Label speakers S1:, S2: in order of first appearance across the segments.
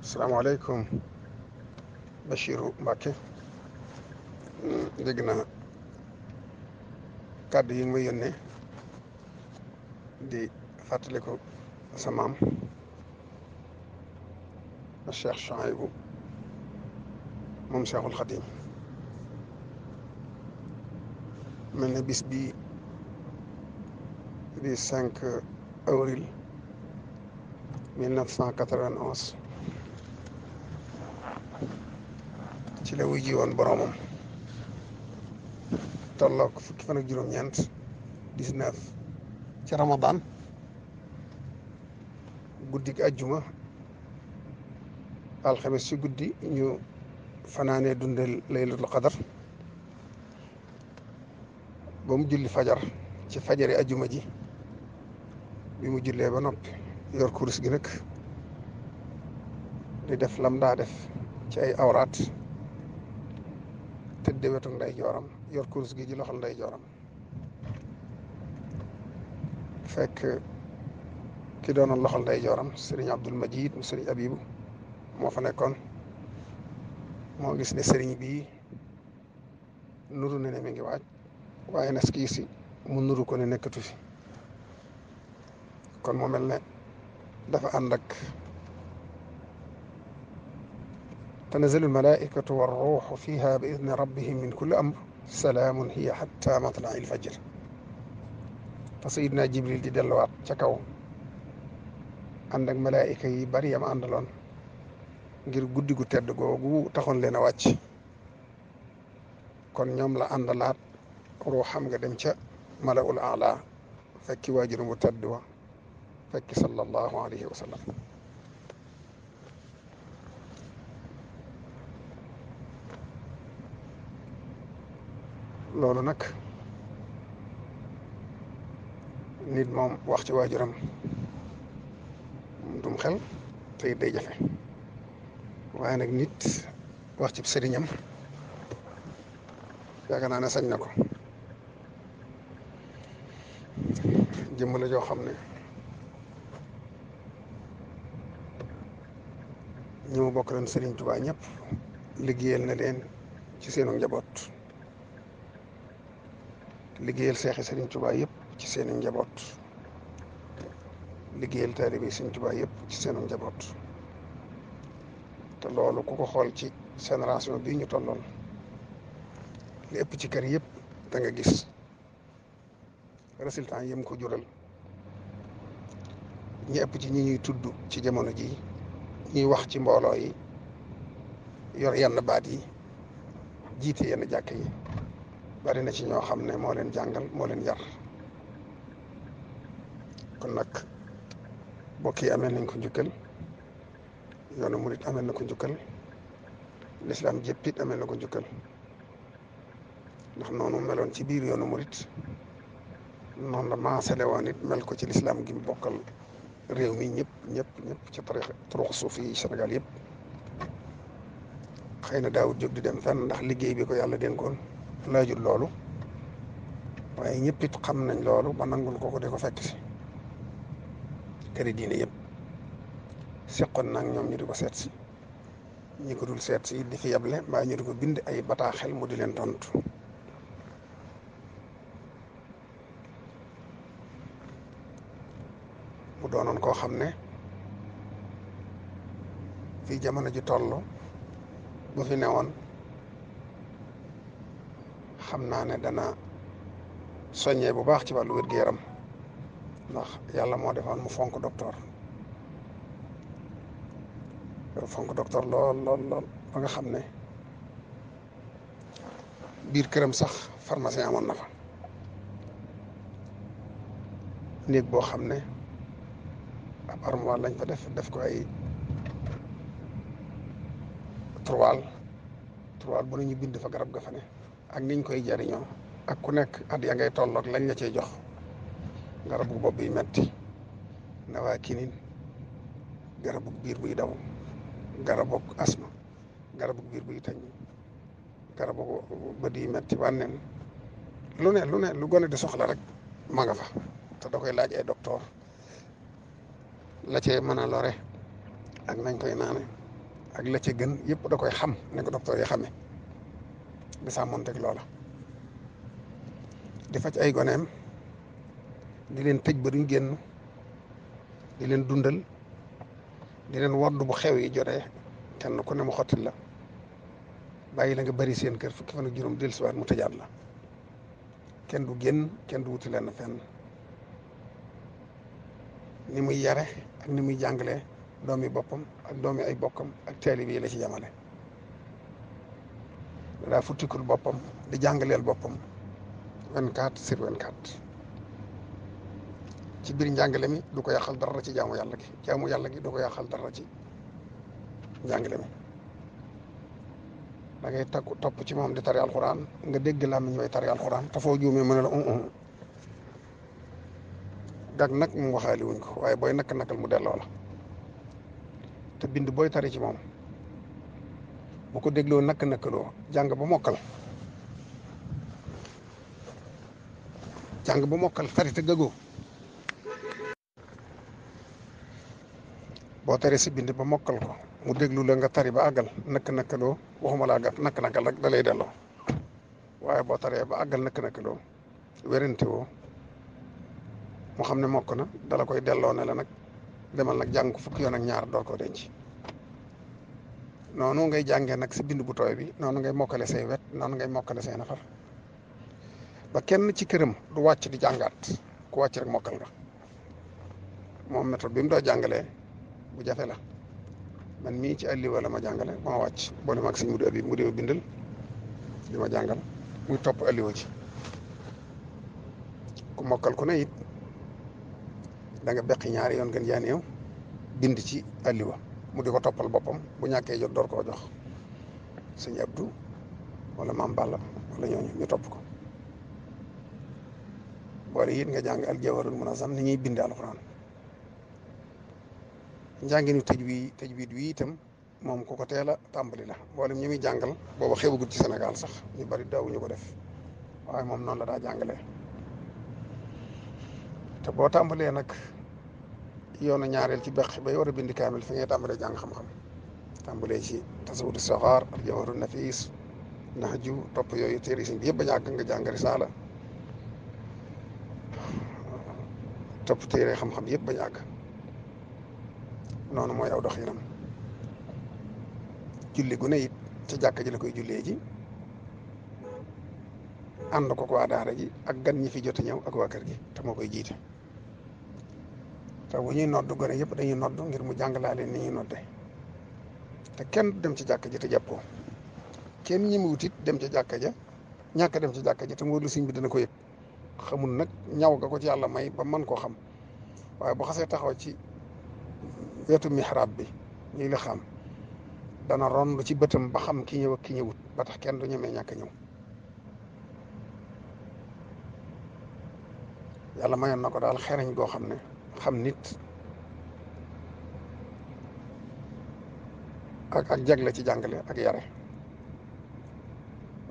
S1: salaamaaleykum Bachirou Mbacke dégg na kàddu yi nga may yónnee di fàttaliku sa maam Cheikh Sonhibou moom Cheikhul Khadim mel ne bis bi di 5 avril 1991 ci la wuy ji woon boromam tolloog fukki fan ak juróom-ñeent 19 ci Ramadan guddik ajjuma alxames ci guddi ñu fanaanee dundal laylatul qadar ba mu julli fajar ci fajari ajjuma ji bi mu jullee ba noppi yor kurus gi nag di def lam daa def ci ay awraat tëdde wetu nday jooram yor kurus gi ci loxol nday jooram fekk ki doonoon loxol nday jooram Serigne Abdul Majid mu Serigne Abibu moo fa nekkoon moo gis ne Serigne bii nuru ne mi ngi waaj waaye nas kii si mu nuru ko ne nekkatu fi kon mu mel ne dafa ànd ak tanazzalu almalaikatu warruuxu fiha bi idni rabbihim min kulli amr salaamun hiya xatta matlai alfajr te sayidna Jibril di delluwaat ca kaw ànd ak malaayika yi bari yam àndaloon ngir guddi gu tedd googu taxoon leen a wàcc kon ñoom la àndalaat ruuxam nga dem ca malaul ala fekki waajuram bu tedd wa fekki sallallahu alayhi wa sallam loolu nag nit moom wax ci waajuram dum xel te it day jafe waaye nag nit wax ci sëriñam yaakaar naa ne sañ na ko jëmm la joo xam ne ñi mu bokk leen Serigne Touba ñëpp liggéeyal na leen ci seenu njaboot liggéeyal seexi Serigne Touba yëpp ci seenu njaboot liggéeyal taalibe Serigne Touba yëpp ci seenu njaboot te loolu ku ko xool ci génération bii ñu tolloon li ëpp ci kër yëpp da nga gis résultat yi mu ko jural ñi ëpp ci ñi ñuy tudd ci jamono ji ñuy wax ci mbooloo yi yor yenn baat yi jiite yenn jàkk yi bari na ci ñoo xam ne moo leen jàngal moo leen yar kon nag bokk yi amee nañ ko njukkal yoonu murit amee na ko njukkal lislaam jëppit amee na ko njukkal ndax noonu meloon ci biir yoonu murit noonu la maasale woon it mel ko ci lislaam gi mu bokkal réew mi ñëpp ci turux suuf yi Sénégal yëpp xëy na daawut jóg di dem fenn ndax liggéey bi ko yàlla dénkoon laajut loolu waaye ñëpp it xam nañ loolu ba nangul ko di ko fekk si këri diine yëpp seqoon nag ñoom ñu di ko seet si ñi ko dul seet si di fi yeble mbaa ñu di ko bind ay bataaxel mu di leen tontu mu doonoon koo xam ne fii jamono ji toll bu fi newoon xam naa ne dana soññee bu baax ci wàllu wér-gu-yaram ndax yàlla moo defoon mu fonk docteur lool ba nga xam ne biir këram sax pharmacien amoon na fa néeg boo xam ne ab armoire lañ fa def ko ay turwaal bu nañu bind fa garab ga fa ne ak niñ koy jariñoo ak ku nekk at ya ngay tolloog lañ la cey jox garabu bopp yi metti nawaa kinin garabu biir buy daw garabu asma garabu biir buy tañ garabu bët yi metti wànneen lu ne lu gone di soxla rek ma nga fa te da koy laaj ay docteur la cee mën a lore ak nañ koy naane ak la ca gën yëpp da koy xam ne ko docteur yi xamee di sàmmonteeg loola di faj ay goneem di leen tëj ba duñ génn di leen dundal di leen wodd bu xew yi jotee kenn ku ne mu xottil la bàyyi la nga bari seen kër fukki fan ak juróom dellusiwaat mu tëjaat la kenn du génn kenn du wuti leen fenn ni muy yare ak ni muy jàngalee doomi boppam ak doomi ay bokkam ak taalibe yi la ci yamale daa futtikul boppam di jàngaleel boppam 24/24 ci biir njàngale mi du ko yàqal dara ci jaamu yàlla gi du ko yàqal dara ci njàngale mi da ngay topp ci moom di tari alxuraan nga dégg làmmiñ way tari alxuraan te foo juumee mën a la gag nag mu waxaali wuñ ko waaye booy nakk-nakkal mu delloo la te bind booy tari ci moom bu ko dégloo nakk-nakkaloo jàng ba mokkal tari te gëgoo boo tari si bind ba mokkal ko mu déglu la nga tari ba àggal nakk-nakkaloo waxuma laa gàtt nakk-nakkal rek da lay delloo waaye boo taree ba àggal nakk-nakkaloo wérante woo mu xam ne mokk na dala koy delloo ne la nag demal nag jàng ko fukki yoon ak ñaar door koo denc noonu ngay jàngee nag si bind bu tooy bi noonu ngay mokkale say wet noonu ngay mokkale say nafar ba kenn ci këram du wàcc di jàngaat ku wàcc rek mokkal nga moom méthode bi mu doo jàngalee bu jafe la man mii ci àlli wala ma jàngale ba ma wàcc boole ma ak sëñ Mudu Abib mu dee bindal di ma jàngal muy topp àlliwa ci ku mokkal ku ne it da nga beqi ñaari yoon gën jaa néew bind ci àlliwa mu di ko toppal boppam bu ñàkkee jot door koo jox sëñ Abdou wala maam Balla wala ñooñu ñu topp ko boole it nga jàng aljawarul munazam ni ñuy bind alxuraan njànginu tëjwiid wi itam moom ku ko teel a tàmbali la mboolem ñi muy jàngal booba xewagut ci Sénégal sax ñu bari daawuñu ko def waaye moom noonu la daa jàngalee te boo tàmbalee nag yoonu ñaareel ci beq bay war a bind kaamil fi ngay tàmbalee jàng xam-xam tàmbalee ci tasawudu saxaar ak jawharu nafis naxju topp yooyu téere sëñ bi yëpp ba ñàkk nga jàng risaala topp téere xam-xam yëpp ba ñàkk noonu mooy aw doxinam julli gu ne it ca jàkka ji la koy jullee ji ànd ko waa daara ji ak gan ñi fi jot a ñëw ak waa kër gi te moo koy jiite te bu ñuy nodd gone yëpp dañuy nodd ngir mu jàngalaale ni ñuy nodde te kenn du dem ci jàkka ji te jàppoo kenn ñi mu wutit dem ci jàkka ja ñàkk dem ci jàkka ji te mboolu sëñ bi dana ko yëg xamul nag ñaw ga ko ci yàlla may ba man koo xam waaye bu xasee taxaw ci wetu mihrab bi ñuy la xam dana ron lu ci bëtam ba xam ki ñëw ak ki ñëwut ba tax kenn du ñemee ñàkk ñëw yàlla mayoon na ko daal xereñ goo xam ne xam nit ak jagle ci jàngale ak yare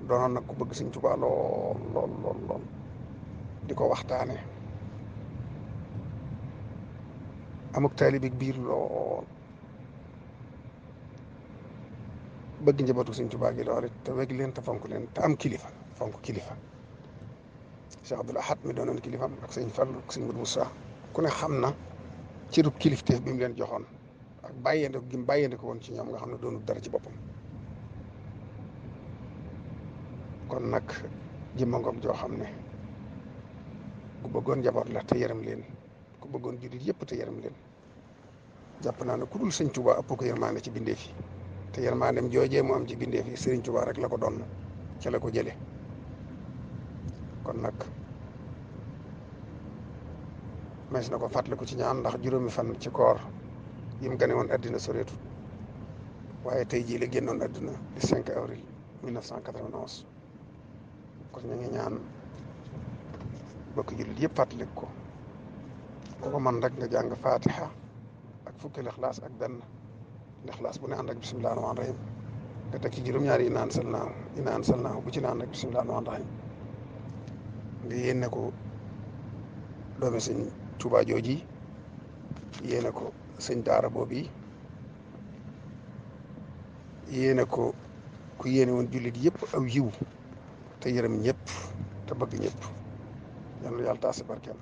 S1: doonoon nag ku bëgg Sëñ Tuubaa lool di ko waxtaane amuk taalibe biir lool bëgg njabootu Sëñ Tuubaa gi lool it te wegg leen te fonk leen te am kilifa fonk kilifa Cheikh Abdoul Ahad mi doonoon kilifam ak sëñ Fallu ak sëñ Modou Moussa ku ne xam na ci rub kilifteef bi mu leen joxoon ak bàyyeendiku gi mu bàyyeendiku woon ci ñoom nga xam ne doonul dara ci boppam kon nag jëmma ngoog joo xam ne ku bëggoon njaboot la te yërëm leen ku bëggoon jullit yëpp te yërëm leen jàpp naa ne ku dul Sëñ Tuubaa ëpp ko yërmaande ci bindeef yi te yërmaandem joojee mu am ci bindeef yi Sëriñ Tuubaa rek la ko doon ca la ko jële kon nag mes na ko fàttaliku ci ñaan ndax juróomi fan ci koor yi mu gane woon addina soreetu waaye tey jii la génnoon addina di 5 avril 1991 kon ñu ngi ñaan bokk jullit yëpp fàttaliku ko ku ko man rek nga jàng fatiha ak fukki lixlaas ak benn lixlaas bu ne ànd ak bisimilah rahmaan rahim nga teg ci juróom-ñaari inna anzalnaahu bu ci ne ànd ak bisimilah rahmaan rahim nga yéene ko doomi Sëñ Tuubaa jooji yéene ko sëñ daara boobu yéene ko ku yéene woon jullit yëpp aw yiw te yërëm ñëpp te bëgg ñëpp yal na yàlla taas si barkeem